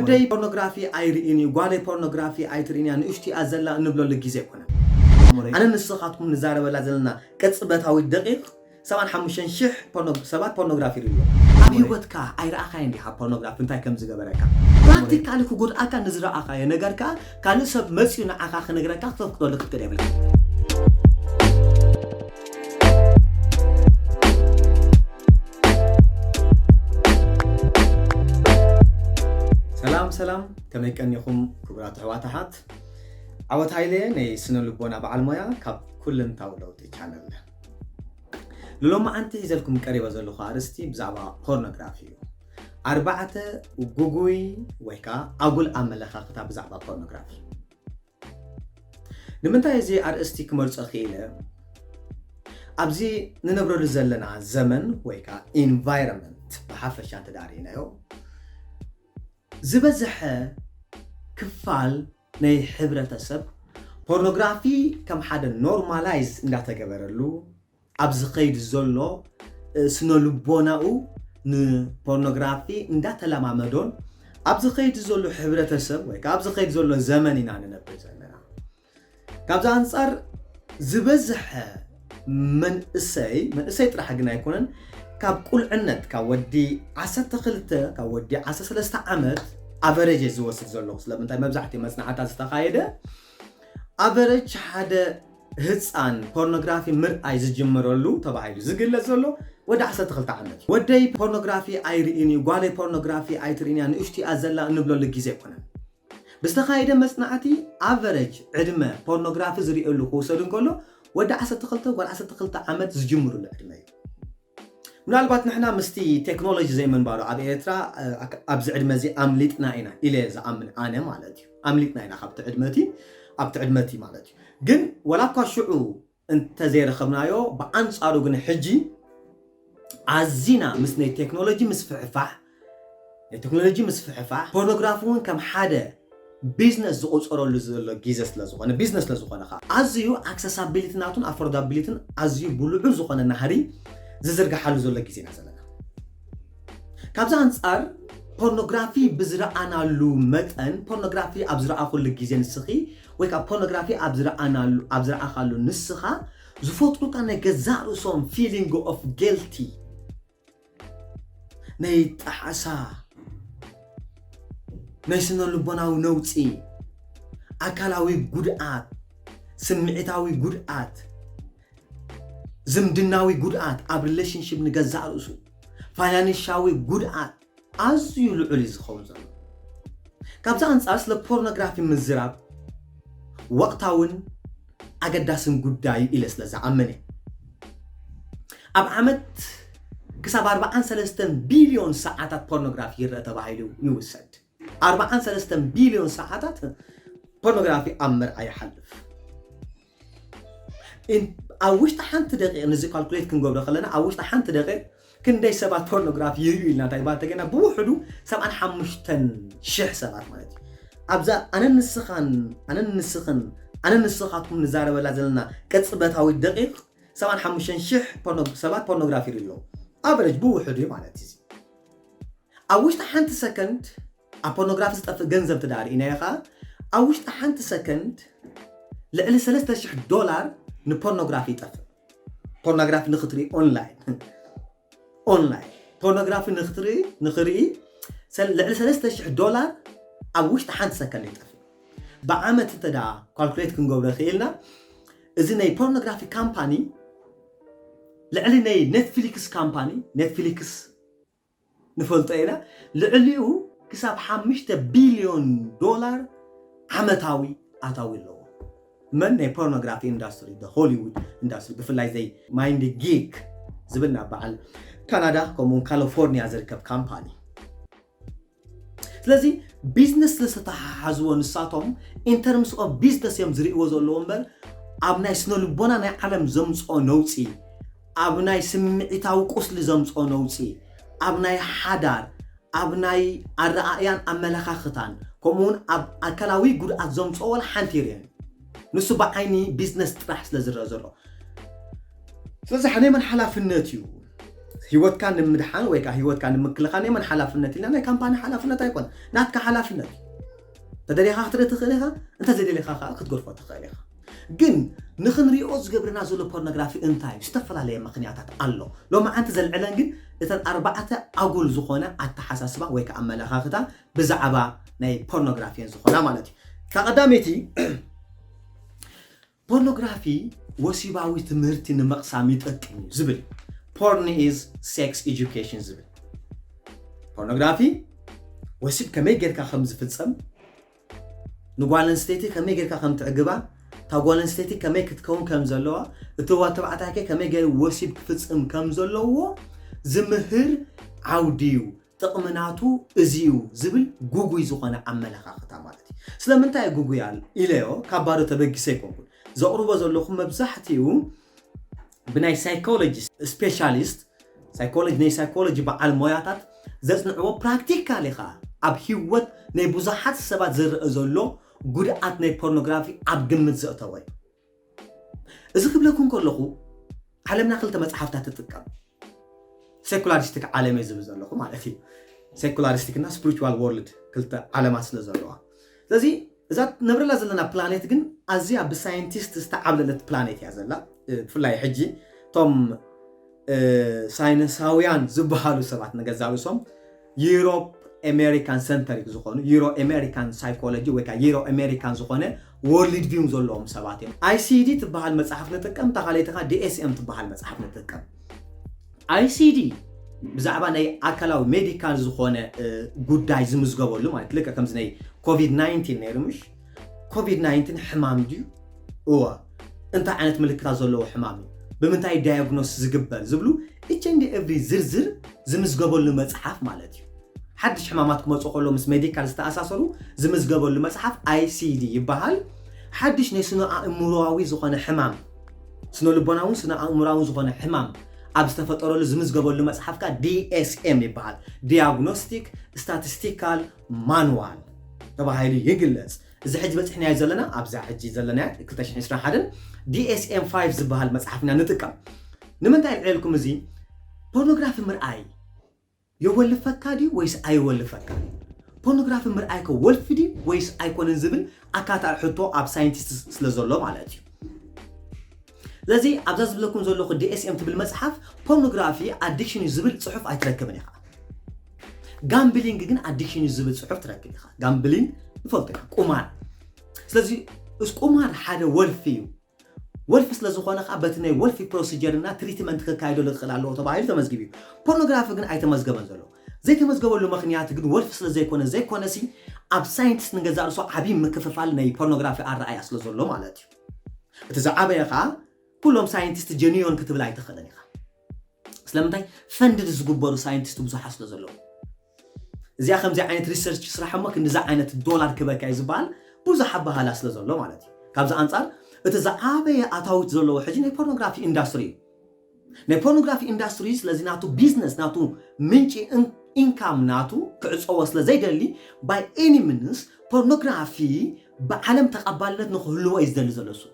ወደይ ፖርኖግራፊ ኣይርእን እዩ፣ ጓለይ ፖርኖግራፊ ኣይትርእን እያ፣ ንእሽቲኣ ዘላ እንብለሉ ግዜ ኣይኮነን። ኣነ ንስኻትኩም ንዛረበላ ዘለና ቅጽበታዊት ደቂቕ ሰብዓን ሓሙሽተን ሽሕ ፖርኖ-፣ ሰባት ፖርኖግራፊ ይርእዩ። ኣብ ህይወትካ ኣይረኣኻዮን ዲኻ ፖርኖግራፊ እንታይ ከም ዝገበረካ? ፕራክቲካሊ ክጎድኣካ ንዝረኣኻዮ ነገር ከኣ ካልእ ሰብ መጺኡ ንዓኻ ክነግረካ ክተፍቅደሉ ክትክእል የብልካ። ሰላም ሰላም፣ ከመይ ቀኒኹም ክቡራት ኣሕዋት ኣሓት? ዓወት ሃይለ ናይ ስነ ልቦና በዓል ሞያ ካብ ኩለንታዊ ለውጢ ቻነል። ንሎማዓንቲ ሒዘልኩም ቀሪበ ዘለኹ ኣርእስቲ ብዛዕባ ፖርኖግራፊ እዩ። ኣርባዕተ ጉጉይ ወይ ከዓ ኣጉል ኣመለኻኽታ ብዛዕባ ፖርኖግራፊ። ንምንታይ እዚ ኣርእስቲ ክመርጾ ክኢለ? ኣብዚ ንነብረሉ ዘለና ዘመን ወይ ከዓ ኢንቫይሮንመንት ብሓፈሻ እንተዳርኢናዮ፣ ዝበዝሐ ክፋል ናይ ሕብረተሰብ ፖርኖግራፊ ከም ሓደ ኖርማላይዝ እንዳተገበረሉ ኣብ ዝኸይድ ዘሎ፣ እ፣ ስነ ልቦናኡ ንፖርኖግራፊ እንዳተለማመዶን ኣብ ዝኸይድ ዘሎ ሕብረተሰብ ወይ ከዓ ኣብ ዝኸይድ ዘሎ ዘመን ኢና ንነብር ዘለና። ካብዚ ኣንጻር ዝበዝሐ መንእሰይ፣ መንእሰይ ጥራሕ ግን ኣይኮነን፣ ካብ ቁልዕነት፣ ካብ ወዲ ዓሰርተ ክልተ፣ ካብ ወዲ ዓሰርተ ሰለስተ ዓመት ኣቨሬጅ እየ ዝወስድ ዘለኹ። ስለምንታይ? መብዛሕትኡ መጽናዕታ ዝተኻየደ ኣቨሬጅ ሓደ ህጻን ፖርኖግራፊ ምርኣይ ዝጅምረሉ ተባሂሉ ዝግለጽ ዘሎ ወዲ ዓሰርተ ክልተ ዓመት እዩ። ወደይ ፖርኖግራፊ ኣይርእን እዩ፣ ጓለይ ፖርኖግራፊ ኣይትርእን እያ፣ ንእሽቲኣ ዘላ እንብለሉ ግዜ ኣይኮነን። ብዝተኻየደ መጽናዕቲ ኣቨሬጅ ዕድመ ፖርኖግራፊ ዝርእየሉ ክውሰድ እንከሎ ወዲ ዓሰርተ ክልተ ጓል ዓሰርተ ክልተ ዓመት ዝጅምርሉ ዕድመ እዩ። ምናልባት ንሕና ምስቲ ቴክኖሎጂ ዘይምንባሩ ኣብ ኤርትራ፣ እ፣ ኣክ-፣ ኣብዚ ዕድመ እዚ ኣምሊጥና ኢና ኢለ ዝኣምን ኣነ ማለት እዩ። ኣምሊጥና ኢና ካብቲ ዕድመቲ፣ ኣብቲ ዕድመቲ ማለት እዩ። ግን ወላ እኳ ሽዑ እንተዘይረኸብናዮ፣ ብኣንጻሩ ግን ሕጂ ኣዚና ምስ ናይ ቴክኖሎጂ ምስፍሕፋሕ፣ ናይ ቴክኖሎጂ ምስፍሕፋሕ፣ ፖርኖግራፊ እውን ከም ሓደ ቢዝነስ ዝቑጸረሉ ዘሎ ግዜ ስለ ዝኾነ፣ ቢዝነስ ስለ ዝኾነ ኸኣ ኣዝዩ ኣክሰሳቢሊቲ ናቱን ኣፎርዳቢሊቲን ኣዝዩ ብልዑል ዝኾነ ናህሪ ዝዝርግሓሉ ዘሎ ግዜ ኢና ዘለና። ካብዚ ኣንጻር ፖርኖግራፊ ብዝረኣናሉ መጠን፣ ፖርኖግራፊ ኣብ ዝረኣኹሉ ግዜ ንስኺ ወይ ከዓ ፖርኖግራፊ ኣብ ዝረኣናሉ፣ ኣብ ዝረኣኻሉ ንስኻ ዝፈጥሩካ ናይ ገዛእ ርእሶም ፊሊንግ ኦፍ ጊልቲ፣ ናይ ጣዕሳ፣ ናይ ስነ ልቦናዊ ነውጺ፣ ኣካላዊ ጉድኣት፣ ስምዒታዊ ጉድኣት፣ ዝምድናዊ ጉድኣት ኣብ ሪሌሽንሺፕ ንገዛእ ርእሱ፣ ፋይናንሻዊ ጉድኣት ኣዝዩ ልዑል እዩ ዝኸውን ዘሎ። ካብዚ ኣንጻር ስለ ፖርኖግራፊ ምዝራብ ወቕታውን ኣገዳስን ጉዳይ እዩ ኢለ ስለ ዝኣምን እየ። ኣብ ዓመት ክሳብ ኣርባዓን ሰለስተን ቢልዮን ሰዓታት ፖርኖግራፊ ይረአ ተባሂሉ ይውሰድ። ኣርባዓን ሰለስተን ቢልዮን ሰዓታት ፖርኖግራፊ ኣብ መርዓ ይሓልፍ። ኢን-፣ ኣብ ውሽጢ ሓንቲ ደቂቕ፣ ንዚ ካልኩሌት ክንገብሮ ከለና፣ ኣብ ውሽጢ ሓንቲ ደቂቕ ክንደይ ሰባት ፖርኖግራፊ ይርእዩ ኢልና እንታይ ባል ተገና፣ ብውሕዱ ሰብዓን ሓሙሽተን ሽሕ ሰባት ማለት እዩ። ኣብዛ ኣነ ንስኻን፣ ኣነ ንስኽን፣ ኣነ ንስኻትኩም ንዛረበላ ዘለና ቅጽበታዊት ደቂቕ፣ ሰብዓን ሓሙሽተን ሽሕ ፖርኖ-፣ ሰባት ፖርኖግራፊ ይርእዩ ኣለዉ። ኣቨሬጅ ብውሕዱ እዩ ማለት እዩ። ኣብ ውሽጢ ሓንቲ ሰከንድ ኣብ ፖርኖግራፊ ዝጠፍእ ገንዘብ ተዳርኢናዮ ኸኣ፣ ኣብ ውሽጢ ሓንቲ ሰከንድ ልዕሊ ሰለስተ ሽሕ ዶላር ንፖርኖግራፊ ይጠፍእ። ፖርኖግራፊ ንኽትርኢ ኦንላይን፣ ኦንላይን ፖርኖግራፊ ንኽትርኢ፣ ንኽርኢ ሰል-፣ ልዕሊ ሰለስተ ሽሕ ዶላር ኣብ ውሽጢ ሓንቲ ሰከንድ ይጠፍእ። ብዓመት እንተ ደኣ ካልኩሌት ክንገብሮ ክኢልና፣ እዚ ናይ ፖርኖግራፊ ካምፓኒ ልዕሊ ናይ ኔትፍሊክስ ካምፓኒ፣ ኔትፍሊክስ ንፈልጦ ኢና፣ ልዕሊኡ ክሳብ ሓሙሽተ ቢልዮን ዶላር ዓመታዊ ኣታዊ ኣለዎ። መን? ናይ ፖርኖግራፊ ኢንዳስትሪ፣ ደ ሆሊውድ ኢንዳስትሪ፣ ብፍላይ ዘይ ማይንድ ጊክ ዝብል ናብ በዓል ካናዳ ከምኡውን ካሊፎርኒያ ዝርከብ ካምፓኒ። ስለዚ ቢዝነስ ስለ ዝተተሓሓዝዎ ንሳቶም ኢንተርምስ ኦፍ ቢዝነስ እዮም ዝርእይዎ ዘለዎ እምበር ኣብ ናይ ስነ ልቦና ናይ ዓለም ዘምፅኦ ነውፂ፣ ኣብ ናይ ስምዒታዊ ቁስሊ ዘምፅኦ ነውፂ፣ ኣብ ናይ ሓዳር፣ ኣብ ናይ ኣረኣእያን ኣመለኻኽታን ከምኡውን ኣብ ኣካላዊ ጉድኣት ዘምፅኦ ዋላ ሓንቲ ይርእየን። ንሱ ብዓይኒ ቢዝነስ ጥራሕ ስለ ዝረአ ዘሎ። ስለዚ ናይ መን ሓላፍነት እዩ? ህይወትካ ንምድሓን ወይ ከዓ ህይወትካ ንምክልኻል ናይ መን ሓላፍነት ኢልና? ናይ ካምፓኒ ሓላፍነት ኣይኮነ፣ ናትካ ሓላፍነት እዩ። ተደሊኻ ክትርኢ ትኽእል ኢኻ፣ እንተዘይደሊኻ ከዓ ክትገድፎ ትኽእል ኢኻ። ግን ንኽንሪኦ ዝገብርና ዘሎ ፖርኖግራፊ እንታይ እዩ? ዝተፈላለየ ምኽንያታት ኣሎ። ሎማዓንቲ ዘልዕለን ግን እተን ኣርባዕተ ኣጉል ዝኾነ ኣተሓሳስባ ወይ ከዓ ኣመለኻኽታ ብዛዕባ ናይ ፖርኖግራፊ እየን ዝኾና ማለት እዩ። እታ ቀዳመይቲ ፖርኖግራፊ ወሲባዊ ትምህርቲ ንምቕሳም ይጠቅም እዩ ዝብል፣ porn is sex education ዝብል። ፖርኖግራፊ ወሲብ ከመይ ጌርካ ከም ዝፍጸም፣ ንጓል ኣንስተይቲ ከመይ ጌርካ ከም ትዕግባ፣ እታ ጓል ኣንስተይቲ ከመይ ክትከውን ከም ዘለዋ፣ እቲ ዋ ተባዕታይ ከ ከመይ ገይሩ ወሲብ ክፍጽም ከም ዘለዎ ዝምህር ዓውዲ እዩ። ጥቕሚ ናቱ እዚ እዩ ዝብል ጉጉይ ዝኾነ ኣመለኻኽታ ማለት እዩ። ስለምንታይ እዩ ጉጉይ ኣል- ኢለዮ? ካብ ባዶ ተበጊሰ ኣይኮንኩን ዘቕርቦ ዘለኹ። መብዛሕትኡ ብናይ ሳይኮሎጂ ስፔሻሊስት፣ ሳይኮሎጂ፣ ናይ ሳይኮሎጂ በዓል ሞያታት ዘጽንዕዎ፣ ፕራክቲካሊ ኸዓ ኣብ ህይወት ናይ ብዙሓት ሰባት ዝረአ ዘሎ ጉድኣት ናይ ፖርኖግራፊ ኣብ ግምት ዘእተወ እዩ። እዚ ክብለኩም ከለኹ ዓለምና ክልተ መጽሓፍታት ትጥቀም። ሴኩላሪስቲክ ዓለም እየ ዝብል ዘለኹ ማለት እዩ። ሴኩላሪስቲክ እና ስፒሪቹዋል ወርልድ ክልተ ዓለማት ስለ ዘለዋ፣ ስለዚ እዛ ነብረላ ዘለና ፕላኔት ግን ኣዝያ ብሳይንቲስት ዝተዓብለለት ፕላኔት እያ ዘላ። እ፣ ብፍላይ ሕጂ እቶም እ፣ ሳይንሳውያን ዝበሃሉ ሰባት ንገዛ ርእሶም ዩሮፕ ኣሜሪካን ሰንተሪክ ዝኾኑ፣ ዩሮ ኣሜሪካን ሳይኮሎጂ ወይ ከዓ ዩሮ ኣሜሪካን ዝኾነ ወርልድ ቪው ዘለዎም ሰባት እዮም። ኣይሲዲ ትበሃል መጽሓፍ ንጥቀም፣ እታ ካልኣይቲ ከዓ ዲኤስኤም ትበሃል መጽሓፍ ንጥቀም። ኣይሲዲ ብዛዕባ ናይ ኣካላዊ ሜዲካል ዝኾነ እ፣ ጉዳይ ዝምዝገበሉ ማለት፣ ልክዕ ከምዚ ናይ ኮቪድ ናይንቲን ነይሩ፣ ምሽ ኮቪድ ናይንቲን ሕማም ድዩ? እወ። እንታይ ዓይነት ምልክታት ዘለዎ ሕማም እዩ? ብምንታይ ዳያግኖስ ዝግበር ዝብሉ each and every ዝርዝር ዝምዝገበሉ መጽሓፍ ማለት እዩ። ሓድሽ ሕማማት ክመፁ ከሎ ምስ ሜዲካል ዝተኣሳሰሩ ዝምዝገበሉ መጽሓፍ ኣይሲዲ ይበሃል። ሓድሽ ናይ ስነ ኣእምሮዊ ዝኾነ ሕማም፣ ስነ ልቦናውን ስነ ኣእምሮውን ዝኾነ ሕማም ኣብ ዝተፈጠረሉ ዝምዝገበሉ መጽሓፍ ከዓ ዲኤስኤም ይበሃል። ዲያግኖስቲክ ስታቲስቲካል ማንዋል ተባሂሉ ይግለጽ። እዚ ሕጂ በፂሕናዮ ዘለና፣ ኣብዛ ሕጂ ዘለናያ ክልተ ሽሕን ዕስራን ሓደን ዲኤስኤም ፋይቭ ዝበሃል መጽሓፍ ኢና ንጥቀም። ንምንታይ ኣልዒለልኩም እዚ? ፖርኖግራፊ ምርኣይ የወልፈካ ድዩ ወይስ ኣይወልፈካ? ፖርኖግራፊ ምርኣይ ከ ወልፊ ድዩ ወይስ ኣይኮነን ዝብል ኣካታዒ ሕቶ ኣብ ሳይንቲስት ስለ ዘሎ ማለት እዩ። ስለዚ ኣብዛ ዝብለኩም ዘለኹ ዲኤስኤም ትብል መጽሓፍ ፖርኖግራፊ ኣዲክሽን እዩ ዝብል ጽሑፍ ኣይትረክብን ኢኻ። ጋምብሊንግ ግን ኣዲክሽን እዩ ዝብል ጽሑፍ ትረክብ ኢኻ። ጋምብሊንግ ንፈልጦ ኢና፣ ቁማር። ስለዚ እስ ቁማር ሓደ ወልፊ እዩ። ወልፊ ስለ ዝኾነ ከዓ በቲ ናይ ወልፊ ፕሮሲጀር እና ትሪትመንት ክካየደሉ ክኽእል ኣለዎ ተባሂሉ ተመዝጊቡ እዩ። ፖርኖግራፊ ግን ኣይተመዝገበን ዘሎ። ዘይተመዝገበሉ ምኽንያት ግን ወልፊ ስለ ዘይኮነ ዘይኮነሲ ኣብ ሳይንቲስት ንገዛእ ርእሱ ዓብዪ ምክፍፋል ናይ ፖርኖግራፊ ኣረኣያ ስለ ዘሎ ማለት እዩ። እቲ ዝዓበየ ከዓ ኩሎም ሳይንቲስት ጀኒዮን ክትብል ኣይትኽእልን ኢኻ። ስለምንታይ? ፈንድድ ዝግበሩ ሳይንቲስት ብዙሓት ስለ ዘለዉ። እዚኣ ከምዚ ዓይነት ሪሰርች ስራሕ እሞ ክንዲዚ ዓይነት ዶላር ክበካ እዩ ዝበሃል ብዙሕ ኣበሃላ ስለ ዘሎ ማለት እዩ። ካብዚ ኣንጻር እቲ ዝዓበየ ኣታዊት ዘለዎ ሕጂ ናይ ፖርኖግራፊ ኢንዳስትሪ እዩ። ናይ ፖርኖግራፊ ኢንዳስትሪ ስለዚ ናቱ ቢዝነስ ናቱ ምንጪ ኢን- ኢንካም ናቱ ክዕጸዎ ስለ ዘይደሊ by any means ፖርኖግራፊ ብዓለም ተቐባልነት ንክህልዎ እዩ ዝደሊ ዘሎ እሱ።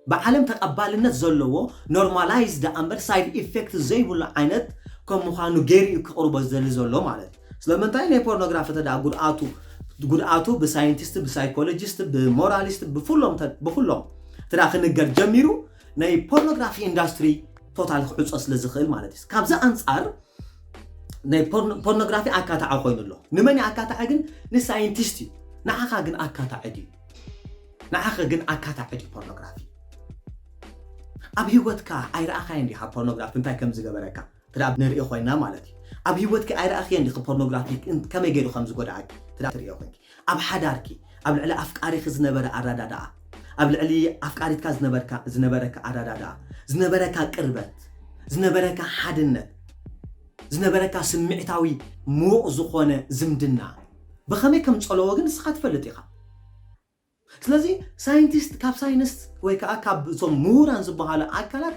ብዓለም ተቐባልነት ዘለዎ ኖርማላይዝ ደኣ እምበር ሳይድ ኢፌክት ዘይብሉ ዓይነት ከም ምዃኑ ገይሩ እዩ ክቕርቦ ዝደሊ ዘሎ ማለት እዩ። ስለምንታይ ናይ ፖርኖግራፊ ተዳ ጉድኣቱ ጉድኣቱ ብሳይንቲስት ብሳይኮሎጂስት ብሞራሊስት ብፍሎም ተ- ብኩሎም ተዳ ክንገር ጀሚሩ ናይ ፖርኖግራፊ ኢንዳስትሪ ቶታል ክዕጾ ስለ ዝኽእል ማለት እዩ። ካብዚ ኣንጻር ናይ ፖርኖ- ፖርኖግራፊ ኣካታዒ ኮይኑ ኣሎ። ንመን እዩ ኣካታዒ ግን? ንሳይንቲስት እዩ። ንዓኻ ግን ኣካታዒ ድዩ? ንዓኸ ግን ኣካታዒ ድዩ ፖርኖግራፊ? ኣብ ህይወትካ ኣይረኣኻዮን ዲኻ ፖርኖግራፊ እንታይ ከም ዝገበረካ? ትዳ ንርኢ ኮይና ማለት እዩ። ኣብ ህይወትኪ ኣይረኣኽዮን ዲኺ ፖርኖግራፊ እን- ከመይ ገይሩ ከም ዝጎድኣኪ ትዳ ትርእዮ ኮይንኪ? ኣብ ሓዳርኪ፣ ኣብ ልዕሊ ኣፍቃሪኺ ዝነበረ ኣረዳድኣ፣ ኣብ ልዕሊ ኣፍቃሪትካ ዝነበርካ ዝነበረካ ኣረዳድኣ፣ ዝነበረካ ቅርበት፣ ዝነበረካ ሓድነት፣ ዝነበረካ ስምዒታዊ ምዉቕ ዝኾነ ዝምድና ብኸመይ ከም ጸለዎ ግን ንስኻ ትፈልጥ ኢኻ። ስለዚ ሳይንቲስት ካብ ሳይንስ ወይ ከዓ ካብ እዞም ምሁራን ዝበሃሉ ኣካላት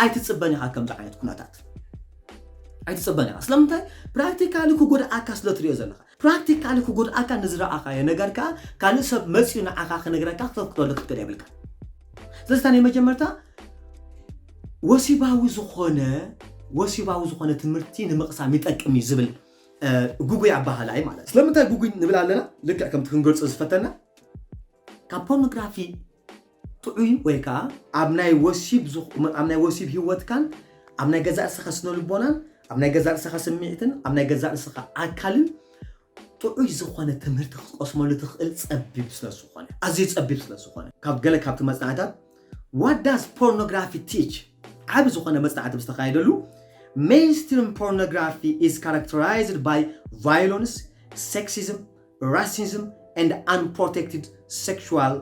ኣይትጽበን ኢኻ ከምዚ ዓይነት ኩነታት ኣይትጽበን ኢኻ። ስለምንታይ? ፕራክቲካሊ ክጎድኣካ ስለ ትሪኦ ዘለኻ። ፕራክቲካሊ ክጎድኣካ ንዝረኣኻዮ ነገር ከዓ ካልእ ሰብ መፂኡ ንዓኻ ክነግረካ ክተፍቅደሉ ክትክእል የብልካ። ስለዚ እታ ናይ መጀመርታ ወሲባዊ ዝኾነ ወሲባዊ ዝኾነ ትምህርቲ ንምቕሳም ይጠቅም እዩ ዝብል ግጉይ ኣባህላ እዩ ማለት። ስለምንታይ ግጉይ ንብል ኣለና? ልክዕ ከምቲ ክንገልጾ ዝፈተና፣ ካብ ፖርኖግራፊ ጥዑይ ወይ ከዓ ኣብ ናይ ወሲብ ኣብ ናይ ወሲብ ህይወትካን ኣብ ናይ ገዛእ ርእስኻ ስነልቦናን ኣብ ናይ ገዛእ ርእስኻ ስምዒትን ኣብ ናይ ገዛእ ርእስኻ ኣካልን ጥዑይ ዝኾነ ትምህርቲ ክትቀስመሉ ትኽእል ጸቢብ ስለ ዝኾነ፣ ኣዝዩ ጸቢብ ስለ ዝኾነ፣ ካብ ገለ ካብቲ መጽናዕታት What Does Pornography Teach? ዓቢ ዝኾነ መጽናዕቲ ዝተኻየደሉ፣ Mainstream pornography is characterized by violence, sexism, racism, and unprotected sexual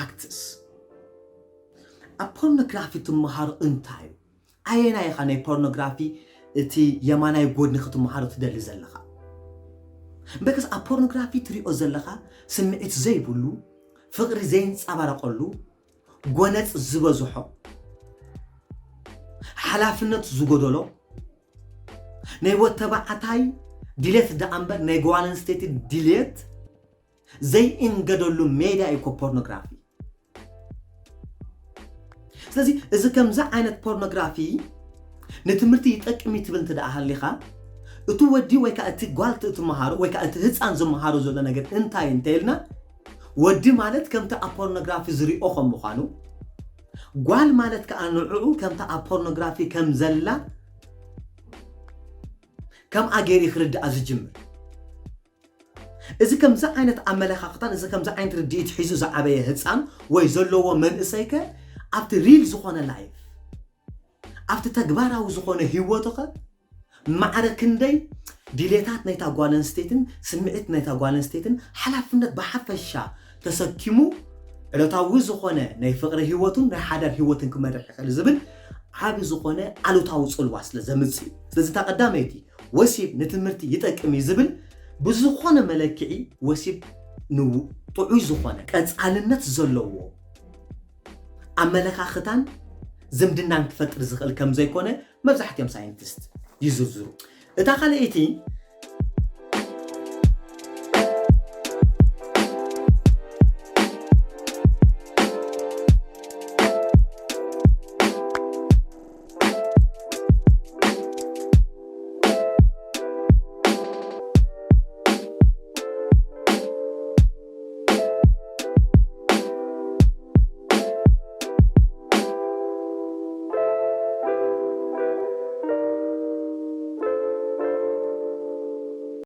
acts. ኣብ ፖርኖግራፊ ትመሃሮ እንታይ እዩ? ኣየናይ ኢኻ ናይ ፖርኖግራፊ እቲ የማናይ ጎድኒ ክትመሃሮ ትደሊ ዘለኻ? በከስ ኣብ ፖርኖግራፊ ትሪኦ ዘለኻ ስምዒት ዘይብሉ፣ ፍቕሪ ዘይንጸባረቐሉ፣ ጎነጽ ዝበዝሖ፣ ሓላፍነት ዝጎደሎ፣ ናይ ወተባዕታይ ድሌት ደኣ እምበር ናይ ጓል ኣንስተይቲ ድሌት ዘይእንገደሉ ሜዳ እዩ እኮ ፖርኖግራፊ። ስለዚ እዚ ከምዚ ዓይነት ፖርኖግራፊ ንትምህርቲ ይጠቅም እዩ ትብል እንተ ደኣ ሃሊኻ፣ እቲ ወዲ ወይ ከዓ እቲ ጓል ትመሃሮ ወይ ከዓ እቲ ህፃን ዝመሃሮ ዘሎ ነገር እንታይ እንተ ኢልና፣ ወዲ ማለት ከምቲ ኣብ ፖርኖግራፊ ዝሪኦ ከም ምዃኑ፣ ጓል ማለት ከዓ ንዕኡ ከምቲ ኣብ ፖርኖግራፊ ከም ዘላ ከምኣ ገይሩ ክርድኣ ዝጅምር። እዚ ከምዚ ዓይነት ኣመለኻኽታን እዚ ከምዚ ዓይነት ርድኢት ሒዙ ዝዓበየ ህፃን ወይ ዘለዎ መንእሰይከ ኣብቲ ሪል ዝኾነ ላይፍ ኣብቲ ተግባራዊ ዝኾነ ህይወቱኸ ማዕረ ክንደይ ድሌታት ናይታ ጓል ኣንስተይትን ስምዒት ናይታ ጓል ኣንስተይትን ሓላፍነት ብሓፈሻ ተሰኪሙ ዕለታዊ ዝኾነ ናይ ፍቕሪ ህይወቱን ናይ ሓዳር ህይወትን ክመርሕ ይኽእል ዝብል ዓቢ ዝኾነ ኣሉታዊ ጽልዋ ስለ ዘምጽእ እዩ። ስለዚ እታ ቀዳመይቲ ወሲብ ንትምህርቲ ይጠቅም እዩ ዝብል ብዝኾነ መለክዒ ወሲብ ንው ጥዑይ ዝኾነ ቀጻልነት ዘለዎ ኣመለኻኽታን ዝምድናን ክፈጥር ዝኽእል ከም ዘይኮነ መብዛሕትኦም ሳይንቲስት ይዝርዝሩ። እታ ካልኣይቲ